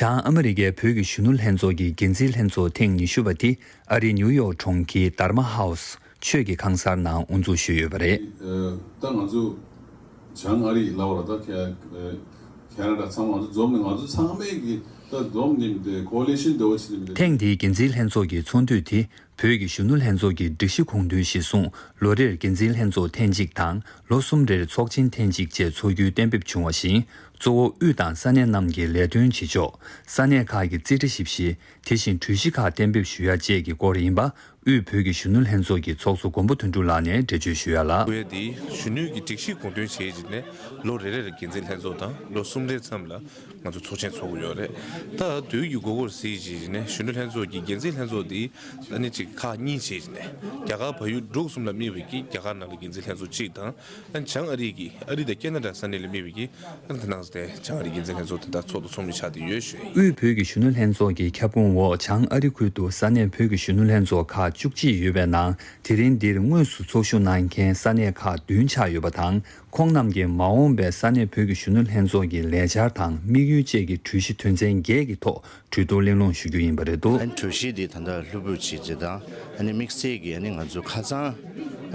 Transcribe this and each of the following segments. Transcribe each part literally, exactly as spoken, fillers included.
བྱང་ཨ་མི་རི་ཀའི་བོད་ཀྱི་གཞོན་ནུ་ལྷན་ཚོགས་ཀྱི་འགན་འཛིན་ལྷན་ཚོགས་ཐེངས་ཉི་ཤུ་པ་དེ་ཨ་རིའི་ནིའུ་ཡོག་གྲོང་ཁྱེར་དྷར་མ་ཧའུ་སི་ཆོས་ཀྱི་ཁང་གསར་ནང་དབུ་འཛུགས་ཞུས་ཡོད་པ་རེད། ད་ང་ཚོ་བྱང་ཨ་རི་ལབ་པ་ར་ད་ཁེ་ཁེ་ན་ཌ་ཚང་མ་ང་ཚོ་འཛོམས་ནས་ང་ཚོ་ཚང་མས་ཀྱི་ད་འཛོམས་ནས་ཀོ་ལི་ཤན་འདྲ་བོ་བྱེད་ནས། ཐེངས་འདིའི་འགན་འཛིན་ལྷན་ཚོགས་ཀྱི་ཚོགས་འདུ་དེ་བོད་ཀྱི་གཞོན་ནུ་ལྷན་ཚོགས་ཀྱི་སྒྲིག་གཞི་དགོངས་དོན་གཞིར་བཟུང་ལོ་རེར་འགན་འཛིན་ལྷན་ཚོགས་ཐེངས་གཅིག་དང་ལོ་གསུམ་རེར་ཚོགས་ཆེན་ཐེངས་གཅིག་བཅས་འཚོགས་རྒྱུའི་གཏན་འབེབས་བྱུང་བ་བཞིན། གཙོ་བོ་དབུས་དང་ས་གནས་རྣམས་ཀྱི་ལས་དོན་བྱེད་ཕྱོགས། ས་གནས་ཁག་གི་རྩིས་ཁྲ་ཞིབ་བཤེར། དེ་བཞིན་གྲོས་གཞི་ཁག་གཏན་འབེབས་ཞུ་ཡ་བཅས་ཀྱི་སྐོར་ཡིན་པ། དབུས་བོད་ཀྱི་གཞོན་ནུ་ལྷན་ཚོགས་ཀྱི་ཚོགས་གཙོ་མགོན་པོ་དོན་གྲུབ་ལགས་ནས་འགྲེལ་བརྗོད་ཞུ་ཡ་ལ། དབུས་དེ་གཞོན་ནུའི་གི་སྒྲིག་གཞི་དགོངས་དོན་བྱས་རྗེས་ནས་ལོ་རེ་རེར་འགན་འཛིན་ལྷན་ཚོགས་དང་ལོ་གསུམ་རེའི་མཚམས་ལ་ང་ཚོ་ཚོགས་ཆེན་ཚོགས་ཀྱི་ཡོད་རེད། ད་དུས་ཀྱི་དགོས་མཁོར་གཟིགས་རྗེས་ནས་གཞོན་ནུ་ལྷན་ཚོགས་ཀྱི་འགན་འཛིན་ལྷན་ཚོགས་དེ་ཨ་ནི་ཅིག་ཁག་གཉིས་བྱས་རྗེས་ནས་རྒྱ་གར་བལ་ཡུལ་འབྲུག་གསུམ་ལ་དམིགས་པའི་གི་རྒྱ་གར་ནང་ལ་འགན་འཛིན་ལྷན་ཚོགས་གཅིག་དང་། ཨ་ནི་བྱང་ཨ་རི་གི་ཨ་རི་དང་ཁེ་ན་ཌ་ས་གནས་ལ་དམིགས་པའི་གི་ཨ་ནི་ད་ནང་ཚོ་དེ་བྱང་ཨ་རི་འགན་འཛིན་ལྷན་ཚོགས་དེ་འདྲ་ཚོགས་དང་ཚོགས་མི་ཆགས་བསྡད་ཡོད་ཞུ་ཡ་ཡིན། དབུས་བོད་ཀྱི་གཞོན་ནུ་ལྷན་ཚོགས་ཀྱི་ཁྱབ་ཁོངས་འོག་བྱང་ཨ་རི་ཁུལ་དུ་ས་གནས་བོད་ཀྱི་གཞོན་ནུ་ལྷན་ཚོགས་ཁག་བཅུ་གཅིག་ཡོད་པའི་ནང་དེ་རིང་འདིར་དངོས་སུ་ཚོགས་ཞུགས་གནང་མཁན་ས་གནས་ཁག་བདུན་ཆགས་ཡོད་པ་དང་། ཁོང་རྣམས་ཀྱིས་མ་འོངས་པའི་ས་གནས་བོད་ཀྱི་གཞོན་ནུ་ལྷན་ཚོགས་ཀྱི་ལས་འཆར་དང་དམིགས་ཡུལ་བཅས་ཀྱི་གྲོས་གཞི་དོན་ཚན་བརྒྱད་ཀྱི་ཐོག་གྲོས་བསྡུར་གླེང་སློང་ཞུ་རྒྱུ་ཡིན་པ་རེད་འདུག། ཨ་ནི་གྲོས་གཞི་འདི་ད་ལྟ་ལྷུག་པོ་བྱས་རྗེས་དང་ཨ་ནི་དམིགས་བསལ་གྱིས་ཨ་ནི་ང་ཚོ་ཁ་སང་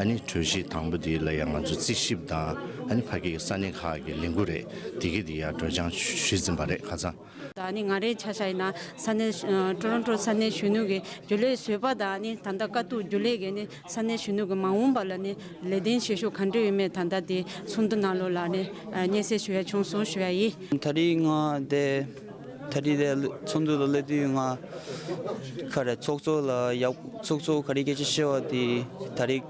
ཨ་ནི་གྲོས་གཞི་དང་པོ་འདི་ལ་ཡང་ང་ཚོ་རྩིས་ཞིབ་དང་ཨ་ནི་ཕ་གིའི་ས་གནས་ཁག་གི་ལས་འགུལ་རེད། འདི་གི་འདི་ཡང་སྒྲོག་སྦྱང་ཞུས་ཟིན་པ་རེད་ཁ་སང་། ད་ནི་ང་རའི་ཆ་བཞག་ཡིན་ན་ས་གནས་ཨ་ཊོ་རོན་ཊོ་ས་གནས་གཞོན་ནུ་གི་རྒྱུན་ལས་བཟོད་པ་དང་ནི་ད་ལྟ་དཀའ་སྡུག་རྒྱུན་ལས་ཀྱི་ནི་ས་གནས་གཞོན་ནུ་གི་མ་འོངས་པ་ལ་ནི་ལས་དོན་བྱེད་ཤུགས་ག་འདྲ་ཡོད་མེད་ད་ལྟ་དེ་ཚོགས་འདུ་ནང་ལོགས་ལ་ནི་ཨ་སྙན་སེང་ཞུ་ཡ་བྱུང་སོང་ཞུ་ཡ་ཡིན། ད་རེས་ང་དེ་ད་རེས་དེ་ཚོགས་འདུ་ལ་སླེབས་དུས་ང་ག་རེ་ཚོགས་གཙོ་ལ་ཡག་ཚོགས་གཙོ་ག་རེ་སྐད་ཆ་བཤད་པ་དེ་ད་རེས་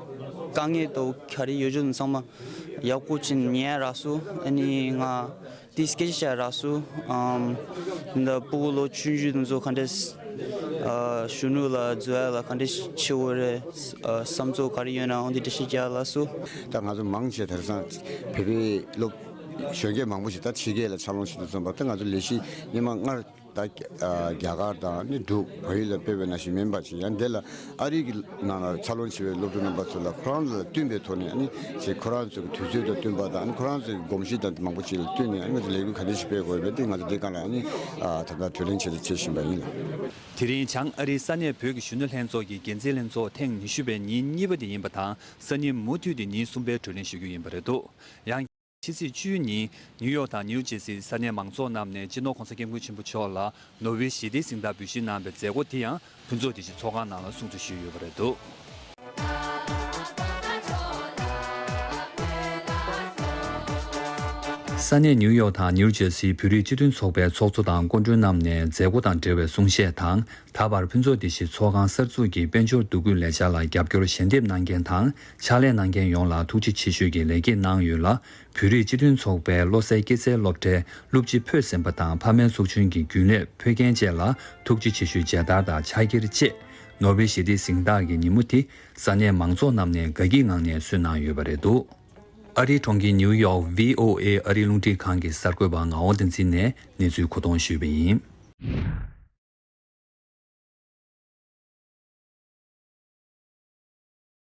དཀའ་ངལ་དང་ག་རེ་ཡོད་ཆོག་ཚང་མ་ཡག་པོ་ཅིག་ཉན་རག་སོང་། ཨ་ནི་ང་དེ་སྐད་ཆ་རག་སོང་། ཨམ། འདི་ཕྲུ་གུ་ལོ་ཆུང་ཆུང་དེ་ཚོ་ག་འདྲས་ཨ་གཞོན་ནུ་ལ་འཛུལ་ཡ་ལ་ག་འདྲས་ཆེ་བོ་རེད། ཨ་བསམ་ཚུལ་ག་རེ་ཡོད་ན་འོ་འདི་འགྲེལ་བཤད་རྒྱག་ལགས་སོ། ད་ང་ཚོ་མང་ཆེ་དེང་སང་བོད་པའི་སློབ་གཞོན་སྐྱེས་མང་པོ་ཞིག་ད་ཕྱི་རྒྱལ་ལ་ཕྱག་ལོན་བྱེད་དུ་སོང་བ་ད་ང་ཚོ་ལས་གཞི་སྔོན་མ་སྔར་ད་རྒྱ་གར་དང་ནི་འབྲུག་བལ་ཡུལ་ལ་སྤེལ་བའི་ནང་བཞིན་མིན་པ་ཅིག་ཡང་འདི་ལ་ཨ་རི་གི་ནང་ལ་ཕྱག་ལོན་བྱེད་པའི་སློབ་ཕྲུག་རྣམ་པ་ཚོ་ལ་ཁོ་རང་ཚོ་ལ་བསྟུན་པའི་ཐོག་ནས་ཨ་ནི་ཅིག་ཁོ་རང་ཚོ་གི་དུས་ཚོད་དང་བསྟུན་པ་དང་ཨ་ནི་ཁོ་རང་ཚོ་གི་གོམས་གཤིས་དང་མང་པོ་ཅིག་ལ་བསྟུན་ནས་ཨ་ནི་ང་ཚོ་ལས་འགུལ་ག་འདྲ་ཞིག་སྤེལ་དགོས་པས་དེ་ང་ཚོ་འདི་སྒང་ལ་ཨ་ནི་ད་ལྟ་གྲོས་གླེང་བྱེད་དུ་བྱེད་བཞིན་པ་ཡིན་ལ། དེ་རིང་བྱང་ཨ་རིའི་ས་གནས་བོད་ཀྱི་གཞོན་ནུ་ལྷན་ཚོགས་ཀྱི་འགན་འཛིན་ལྷན་ཚོགས་ཐེངས་ཉི་ཤུ་པའི་ཉིན་གཉིས་པ་དེ་ཡིན་པ་དང་སང་ཉིན་མུ་མཐུད་དེ་ཉིན་གསུམ་པའི་གྲོས་གླེང་ཞུ་རྒྱུ་ཡིན་པ་རེད་འདུག། ཡང་། ཕྱི་ཚེས་བཅུ་ཉིན་ནིའུ་ཡོག་དང་ནིའུ་ཇེ་སིའི་ས་གནས་མང་ཚོགས་རྣམས་ནས་སྤྱི་ནོར་༸གོང་ས་༸སྐྱབས་མགོན་ཆེན་པོ་མཆོག་ལ་ནོ་བེལ་ཞི་བདེའི་གཟེངས་རྟགས་འབུལ་བཞེས་གནང་བའི་མཛད་སྒོ་དེ་ཡང་ཕུན་ཚོགས་བདེ་སྐྱིད་ཚོགས་ཁང་ནང་ལ་སྲུང་བརྩི་ཞུས་ཡོད་པ་རེད་འདུག། ས་གནས་ནིའུ་ཡོག་དང་ནིའུ་ཇེ་སིའི་བོད་རིགས་སྤྱི་མཐུན་ཚོགས་པའི་ཚོགས་གཙོ་དང་སྐུ་མགྲོན་རྣམས་ནས་མཛད་སྒོ་དང་འབྲེལ་བའི་གསུང་བཤད་དང་ད་བར་ཕུན་ཚོགས་བདེ་སྐྱིད་ཚོགས་ཁང་གསར་འཛུགས་ཀྱི་དཔལ་འབྱོར་འདུ་འགོད་ལས་འཆར་ལ་རྒྱབ་སྐྱོར་ཞལ་འདེབས་གནང་མཁན་དང་ཕྱག་ལས་གནང་མཁན་ཡོངས་ལ་ཐུགས་རྗེ་ཆེ་ཞུས་ཀྱི་ལེགས་སྐྱེས་གནང་ཡོད་ལ། བོད་རིགས་སྤྱི་མཐུན་ཚོགས་པའི་བློ་གསལ་སྐྱེད་ཚལ་སློབ་གྲྭའི་སློབ་སྤྱི་ཕོད་སེམས་པ་དང་ཕ་མའི་ཚོགས་ཆུང་གི་རྒྱུན་ལས་ཕོད་རྒན་བཅས་ལ་ཐུགས་རྗེ་ཆེ་ཞུའི་མཇལ་དར་དང་ཕྱག་འཁྱེར་བཅས་ནོ་བེལ་ཞི་བདེའི་གཟེངས་རྟགས་ཀྱི་ཉིན་མོ་དེ་ས་གནས་མང་ཚོགས་རྣམས་ནས་དགའ་སྐྱིད་ངང་ནས་གསོལ་གནང་ཡོད་པ་རེད་འདུག། ཨ་རིའི་གྲོང་ཁྱེར་ནིའུ་ཡོག་ཝི་ཨོ་ཨེ་ཨ་རིའི་རླུང་འཕྲིན་ཁང་གི་གསར་འགོད་པ་ངག་དབང་བསྟན་འཛིན་ནས་གནས་ཚུལ་མཁོ་གཏོང་ཞུས་པ་ཡིན།